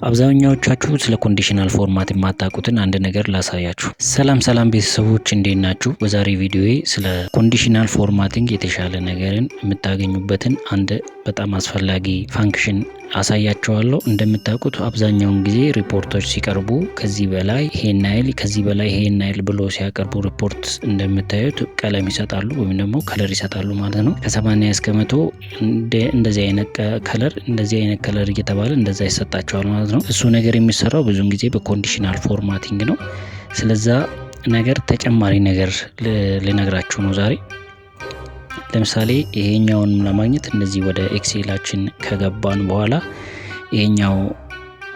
አብዛኛዎቻችሁ ስለ conditional format የማታውቁትን አንድ ነገር ላሳያችሁ። ሰላም ሰላም ቤተሰቦች፣ እንዴት ናችሁ? በዛሬ ቪዲዮዬ ስለ conditional formatting የተሻለ ነገርን የምታገኙበትን አንድ በጣም አስፈላጊ function አሳያችኋለሁ። እንደምታውቁት አብዛኛውን ጊዜ ሪፖርቶች ሲቀርቡ ከዚህ በላይ ይሄን ያህል፣ ከዚህ በላይ ይሄን ያህል ብሎ ሲያቀርቡ ሪፖርት እንደምታዩት ቀለም ይሰጣሉ ወይም ደግሞ color ይሰጣሉ ማለት ነው። ከ80 እስከ 100 እንደዚህ አይነት color፣ እንደዚህ አይነት color እየተባለ እንደዛ ይሰጣቸዋል ማለት ነው። እሱ ነገር የሚሰራው ብዙውን ጊዜ በ conditional formatting ነው። ስለዛ ነገር ተጨማሪ ነገር ልነግራችሁ ነው ዛሬ። ለምሳሌ ይሄኛውን ለማግኘት እንደዚህ ወደ Excel ኣችን ከገባን በኋላ ይሄኛው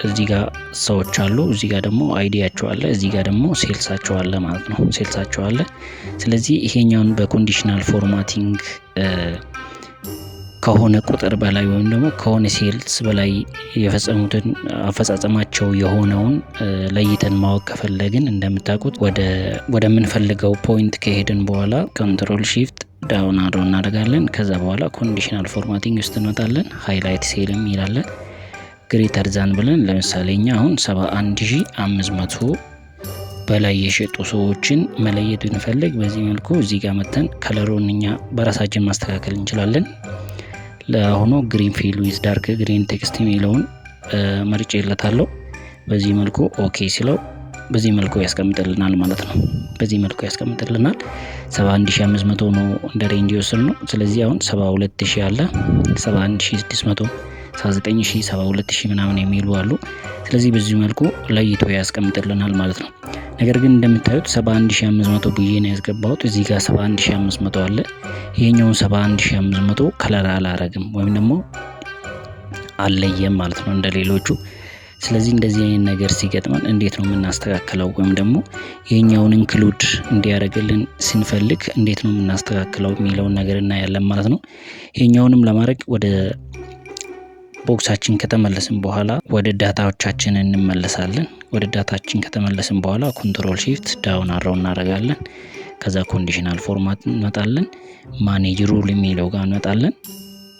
እዚህ ጋር ሰዎች አሉ፣ እዚህ ጋር ደግሞ ID ያቸው አለ፣ እዚህ ጋር ደግሞ sales ኣቸው አለ ማለት ነው። Sales ኣቸው አለ። ስለዚህ ይሄኛውን በ conditional formatting ከሆነ ቁጥር በላይ ወይም ደግሞ ከሆነ sales በላይ የፈጸሙትን አፈጻጸማቸው የሆነውን ለይተን ማወቅ ከፈለግን እንደምታውቁት ወደምንፈልገው point ከሄድን በኋላ control shift down arrow እናደርጋለን። ከዛ በኋላ conditional formatting ውስጥ እንመጣለን። Highlight cell የሚል አለ። Greater than ብለን ለምሳሌ እኛ አሁን 71,500 በላይ የሸጡ ሰዎችን መለየት ብንፈልግ በዚህ መልኩ እዚህ ጋር መተን color ኡን እኛ በራሳችን ማስተካከል እንችላለን። ለአሁኑ green fill with dark green text የሚለውን መርጬለታለሁ። በዚህ መልኩ okay ሲለው በዚህ መልኩ ያስቀምጥልናል ማለት ነው። በዚህ መልኩ ያስቀምጥልናል። 71,500 ነው እንደ range የወሰድነው። ስለዚህ አሁን 72,000 አለ፣ 71,600፣ 79,000፣ 72,000 ምናምን የሚሉ አሉ። ስለዚህ በዚህ መልኩ ለይቶ ያስቀምጥልናል ማለት ነው። ነገር ግን እንደምታዩት 71,500 ብዬ ነው ያስገባሁት። እዚህ ጋር 71,500 አለ። ይሄኛውን 71,500 color አላረግም ወይም ደግሞ አልለየም ማለት ነው እንደ ሌሎቹ። ስለዚህ እንደዚህ አይነት ነገር ሲገጥመን እንዴት ነው የምናስተካክለው? ወይም ደግሞ ይሄኛውን include እንዲያደርግልን ስንፈልግ እንዴት ነው የምናስተካክለው የሚለውን ነገር እናያለን ማለት ነው። ይሄኛውንም ለማድረግ ወደ box ኣችን ከተመለስን በኋላ ወደ data ዎቻችን እንመለሳለን። ወደ data ችን ከተመለስን በኋላ control shift down arrow እናደርጋለን። ከዛ conditional format እንመጣለን። Manage rule የሚለው ጋር እንመጣለን።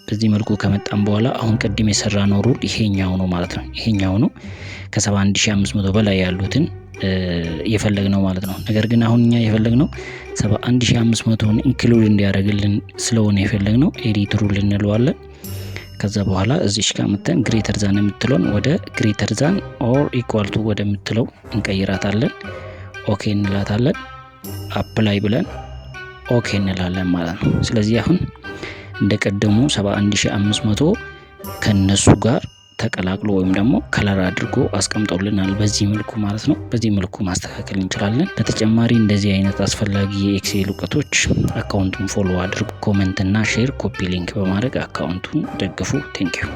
በዚህ መልኩ ከመጣን በኋላ አሁን ቅድም የሰራነው rule ይሄኛው ነው ማለት ነው። ይሄኛው ነው ከ71,500 በላይ ያሉትን የፈለግነው ማለት ነው። ነገር ግን አሁን እኛ የፈለግነው 71,500ን include እንዲያደርግልን ስለሆነ የፈለግነው edit rule እንለዋለን። ከዛ በኋላ እዚች ጋር መተን greater than የምትለውን ወደ greater than or equal to ወደምትለው እንቀይራታለን። Okay እንላታለን። Apply ብለን okay እንላለን ማለት ነው። ስለዚህ አሁን እንደ ቀደሙ 71,500 ከነሱ ጋር ተቀላቅሎ ወይም ደግሞ color አድርጎ አስቀምጦልናል በዚህ መልኩ ማለት ነው። በዚህ መልኩ ማስተካከል እንችላለን። በተጨማሪ እንደዚህ አይነት አስፈላጊ የ Excel እውቀቶች account ኡን follow አድርጉ። Comment እና share፣ copy link በማድረግ account ኡን ደግፉ። Thank you.